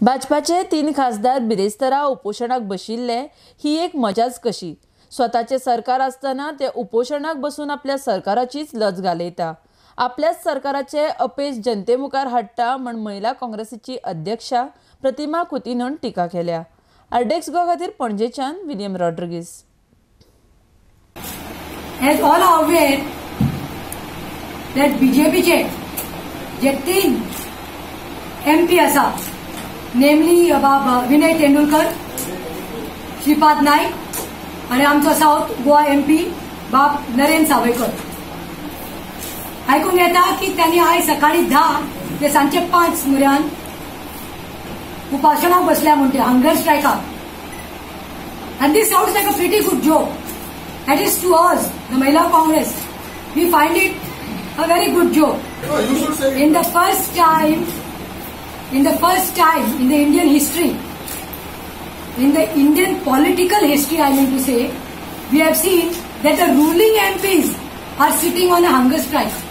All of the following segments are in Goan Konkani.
भाजपाचे 3 खासदार बिरेस्तारा उपोशणाक बशिल्ले ही एक मजाच कशी. स्वताचे सरकार आसतना ते उपोशणाक बसून आपल्या सरकाराचीच लज घालयता, आपल्याच सरकाराचे अपेश जनते मुखार हाडटा म्हण महिला काँग्रेसीची अध्यक्षा प्रतिमा कुतिन्होन टिका केल्या. आरडीएक्स गोवा खातीर पणजेच्यान William Rodrigues. As all are aware that बीजेपीचे J 3 MP आसा, नेमली बाब विनय तेंडुलकर, श्रीपाद नाईक आणि आमचो साऊथ गोवा MP बाब नरेंद्र सावयकर. आयकूंक येता की त्यांनी आयज सकाळी 10 ते सांजचे 5 म्हऱ्यान उपासनाक बसल्या म्हणटे, hunger स्ट्रायकाक. And this sounds like a pretty good joke. That is to us, the Mahila Congress, we find it a very good joke. No, you should say in the first time, in the first time in the Indian history, in the Indian political history, I mean to say, we have seen that the ruling MPs are sitting on a hunger strike.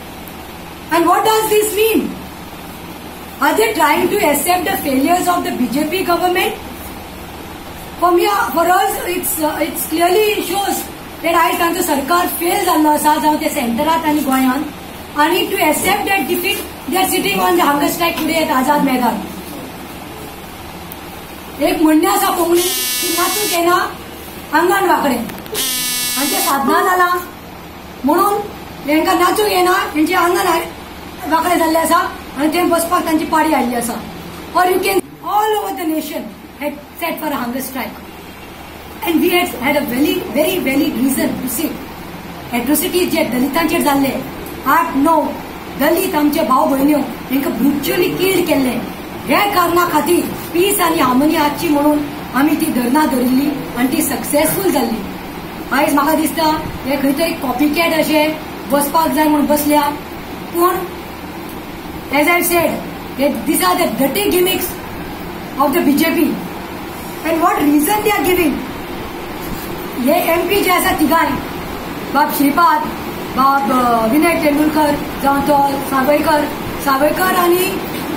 And what does this mean? Are they trying to accept the failures of the BJP government? For me, for us, it's clearly shows that आयज तांचो सरकार फेल जाल्लो आसा, जावं ते सेंटरात आनी गोंयांत, आनी to accept that defeat they are sitting on the hunger strike today at Azad Maidan. एक म्हणणें आसा कोंकणी की नाचूंक येना आंगण वांकडें, आनी तें साधना जालां म्हणून हेंकां नाचूंक येना, हेंचें आंगण वांकडें जाल्लें आसा आनी ते बसपाक तांची पाळी आयिल्ली आसा. Or you can all over the nation had set for a hunger strike. And we had a very, very valid reason to say atrocities जे दलितांचेर जाल्ले, 8-9 दलित आमचे भाव भयण्यो हेंकां ब्रुच्युअली किल्ड केल्ले, हे कारणा खातीर पीस आनी हार्मनी आसची म्हणून आमी ती धरणां धरिल्ली आनी ती सक्सेसफूल जाल्ली. आयज म्हाका दिसता हे खंय तरी कॉपीकॅट अशें बसपाक जाय म्हूण बसल्या, पूण as I said, these are the dirty gimmicks of the BJP. And what reason they are giving? हे MP जे आसा तिगांय, बाब श्रीपाद, बाब विनय तेंडुलकर, जावं तो सावयकर, सावयकर आनी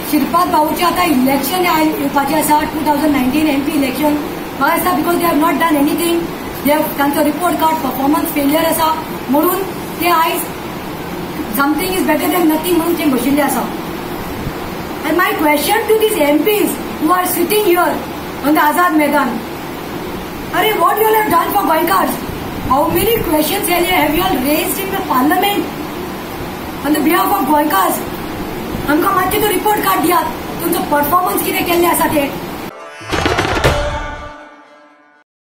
श्रीपाद भाऊचे आतां इलेक्शन येवपाचें आसा, 2019 MP election. म्हाका दिसता because they have not done anything, they have तांचो रिपोर्ट कार्ड परफॉर्मन्स फेलियर आसा म्हणून ते आयज something is better than nothing म्हणून ते बशिल्ले आसा. And my question to these MPs who are sitting here on the Azad Maidan, Arey, what you all have done for Goenkars? How many questions have you all raised in the parliament on the behalf of Goenkars? आमकां मातशें तो रिपोर्ट कार्ड दियात, तुमचो परफॉर्मन्स कितें केल्लें आसा तें.